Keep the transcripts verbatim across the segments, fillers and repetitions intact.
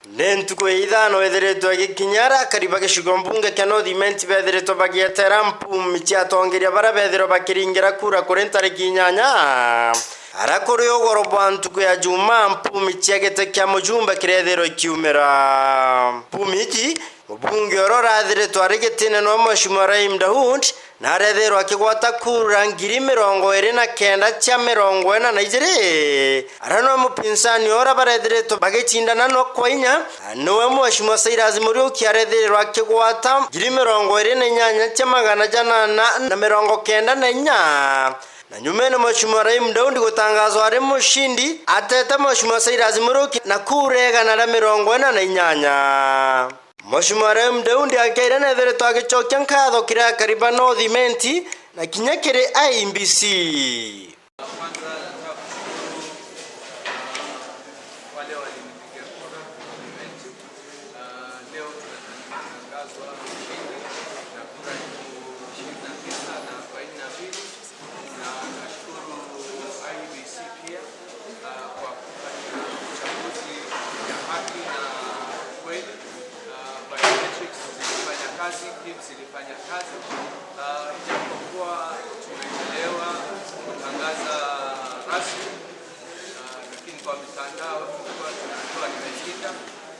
Ni ntuku ya ithano ithiritwe igikinya, aria akari ba gicigo mbunge kia North Imenti bethiritwe bagietera mpumi cia atongeria baria bethirwe bakiringira kura kuri ntariki inyanya. Aria kuri ugoro bwa ntuku ya Jumaa, mpumi cia giti kia mujumbe kirethirwe ikiumira. Mpumi iji, mubunge uria urathiritwe ari gitine niwe Mheshimiwa Rahim Daud, na arethirwa akigwata kura ngiri mirongo iri na kenda cia mirongo ina na ijiri. Aria niwe mupinsani uria barethiritwe bagicindana no kwa inya, niwe Mheshimiwa Cyrus Muriuki arethirwa akigwata ngiri mirongo iri na inyanya cia magana janana na mirongo kenda na inya. Na nyumene Mheshimiwa Rahim Daudi gutangazwa ari mushindi, atete Mheshimiwa Cyrus Muriuki na kura igana ria mirongo ina na inyanya. Mheshimiwa Rahim Daudi akeire nethiritwe agicokia nkatho kiri akari ba North Imenti na kinya kiri I E B C. Kwanza nataka kushukuru, ah, wale walinipigia kura North Imenti. Ah, leo tunatangazwa mshindi na kura elfu ishirini na tisa na arobaini na mbili. Na nashukuru I E B C pia, ah, kwa kufanya uchaguzi ya haki na kweli. Ah, biometrics zilifanya kazi, chips zilifanya kazi. Ah, ijapokuwa tumechelewa kutangaza rasmi, ah, lakini kwa mitandao tulikuwa tunajua nimeshinda,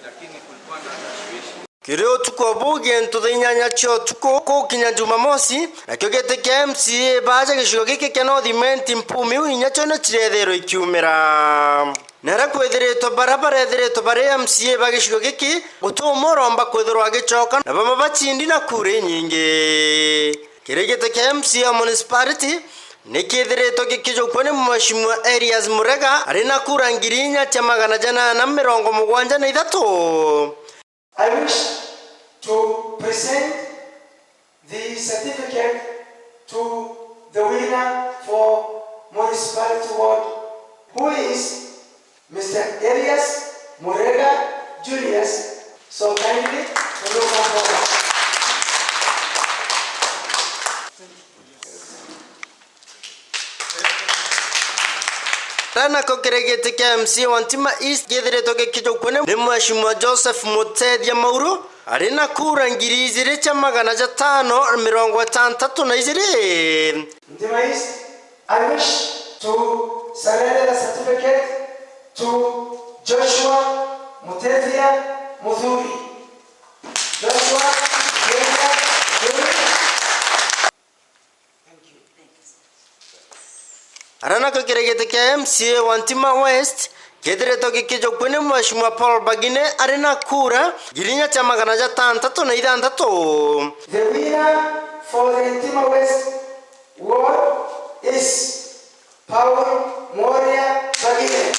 lakini kulikuwa na tashwishi. Kiri utuku o buu, gintu thaa inyanya cia utuku gukinya Jumamosi, nakio giti kia M C A baaja gicigo giki kia North Imenti mpumi iu inya cio ni cirethirwe ikiumira. Na aria kwithiritwe baria barethiritwe bari M C A ba gicigo giki, guti umwe uromba kwithirwa agicoka, na bamwe bacindi na kura inyingi. Kiri giti kia M C A o municipality, ni kithiritwe gikijukua ni Mheshimiwa Elias Murega, ari na kura ngiri inya cia magana janana mirongo mugwanja na ithatu. I wish to present the certificate to the winner for Municipality Ward, who is Mister Elias Murega Julius. So kindly, to come forward. Aria nako kiri giti kia M C A wa Ntima East githiritwe gikijukua ni, ni Mheshimiwa Joseph Mutethia Mauru, ari na kura ngiri ijiri cia magana jatano mirongo itantatu na ijiri. Ntima East, I wish to surrender the certificate to Joshua Mutethia Muthuri. Joshua Mutethia Muthuri. Aria nako kiri giti kia M C A wa Ntima West, kithiritwe gikijukua ni Mheshimiwa Paul Bagine, ari na kura ngiri inya cia magana jatantatu na ithantatu. The winner for the Ntima West ward is Paul Mworia Bagine.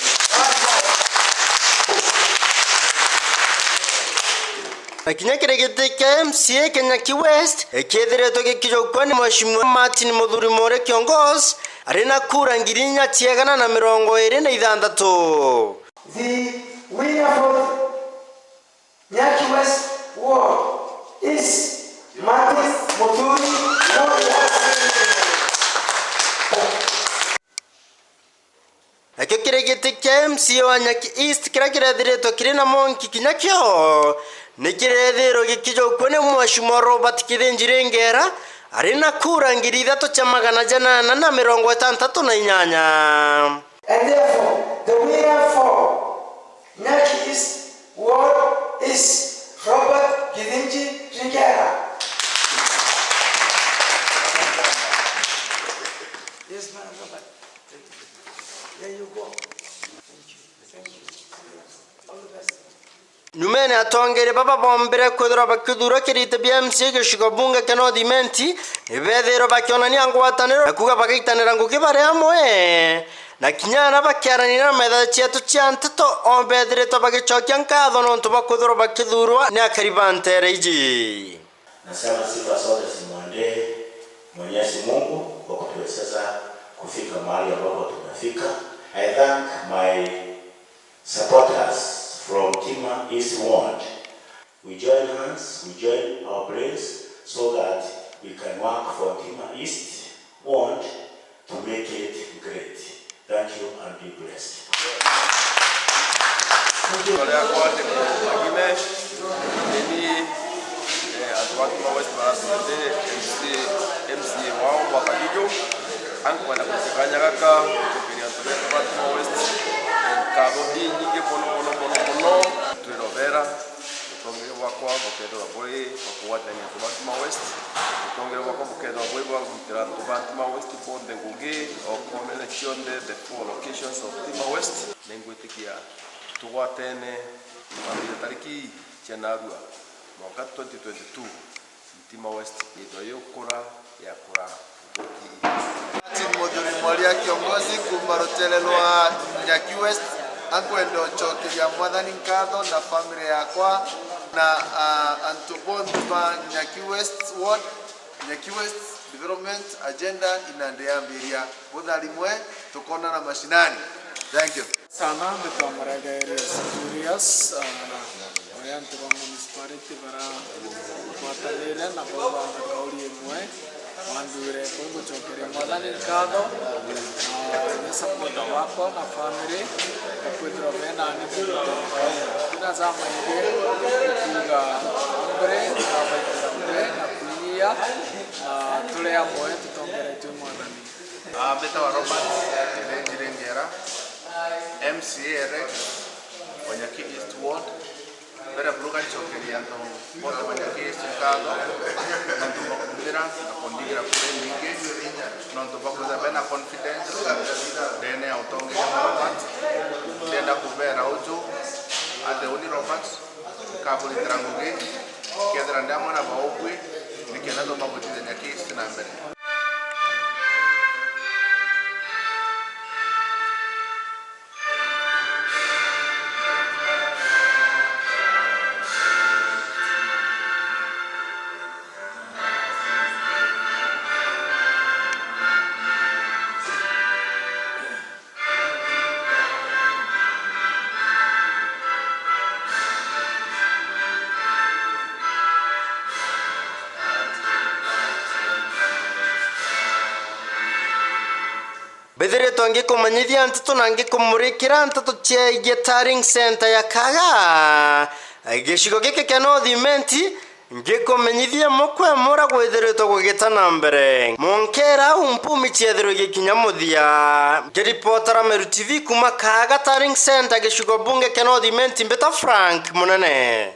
Na kinya kiri giti kia M C A kia Nyaki West, ikithiritwe gikijukua ni Mheshimiwa Martin Muthuri More Kiongozi, ari na kura ngiri inya cia igana na mirongo iri na ithanthatu. The winner for Nyaki West ward is Martin Muthuri Mworia. Nakio kiri giti kia M C A wa Nyaki East kiria kirethiritwe kiri na monki kinya kio, ni kirethirwe gikijukua ni Mheshimiwa Robert Kithinji Ringera, ari na kura ngiri ithatu cia magana janana na mirongo itantatu na inyanya. And therefore, the winner for Nyaki East ward is Robert Kithinji Ringera. Yes, Madam Robert. There you go. Thank you. Thank you. All the best. Nyumene atongeria baba bombire kwithirwa bakithuurwa kirite bia M C A gicigo bunge kia North Imenti, ni beethirwe bakionania ngwataniro na kuuga bagaitanira ngugi bari amwe. Na kinya aria bakiaraniria na metha cietu cia nteto, o beethiritwe bagicokia nkatho nontu bwa kwithirwa bakithuurwa ni akari ba nteere iji. Nasema sifa zote zimwendee Mwenyezi Mungu kwa kutuwezesha kufika mahali ambapo tumefika. I thank my supporters from Ntima East Ward. We join hands, we join our brains so that we can work for Ntima East Ward to make it great. Thank you and be blessed. Nkwenda kurukia kanya gaka gucokeria antu betu ba Ntima West nkatho inyingi mono, mono, mono, mono. Twirobera, utongeria bwakwa bukethirwa buri bwa kugwatania antu ba Ntima West. Utongeria bwakwa bukethirwa buri bwa kurutira antu ba Ntima West bonthe ngugi o koonene cionthe, the four locations of Ntima West. Ningwitikia tugwatene kwambiriria tariki cia narua mwanka twenty twenty-two. Ntima West ithwa yukura yakura. Martin Muthuri Mwaria, kiongozi kuuma rutere rwa Nyaki West, ankwenda ucokeria Mwathani nkatho na family yakwa na, ah, antu bonthe ba Nyaki West Ward, Nyaki West Development Agenda inandi yambiria. Butharimwe, tukonana mashinani. Thank you. Sana, mbitwa Maraga Elias Julius, ah, uria antu ba municipality baragwatanire na baubanga kauri imwe, wanthuure. Kwi ngucokeria Mwathani nkatho, ah, ni supporter bakwa na family, na kwithirwa be nani. Tina jamaingi kuuga, mbere na baikira mbere na kwinyia, na turi amwe tutongeretue Mwathani. Ah, mbitawa Robert Kirenji Rengera, M C A elect wa Nyaki East Ward. Mbere buru ngacokeria antu bonthe ba Nyaki East nkatho nontu bwa kuumira na kundingira kura inyingi, nontu bwa kwithira bena confidence ndene ya utongeria bwa Robert. Ndienda kubera uju, athe uni Robert, nkaburitira ngugi, kethira ndi amwe na baubui, nikenda tumba gwitithia Nyaki East na mbere. Mbithiritwe ngikumenyithia nteto na ngikumurikira nteto ciaigie Tarring Centre ya Kaga, gicigo giki kia North Imenti, ngikumenyithia mukwe mura gwithiritwe gugita na mbere. Mwonkera au mpumi ciethirwe igikinya muthia. Ngiripotera Meru T V kuma Kaga Tarring Centre, gicigo bunge kia North Imenti, mbita Frank Munene.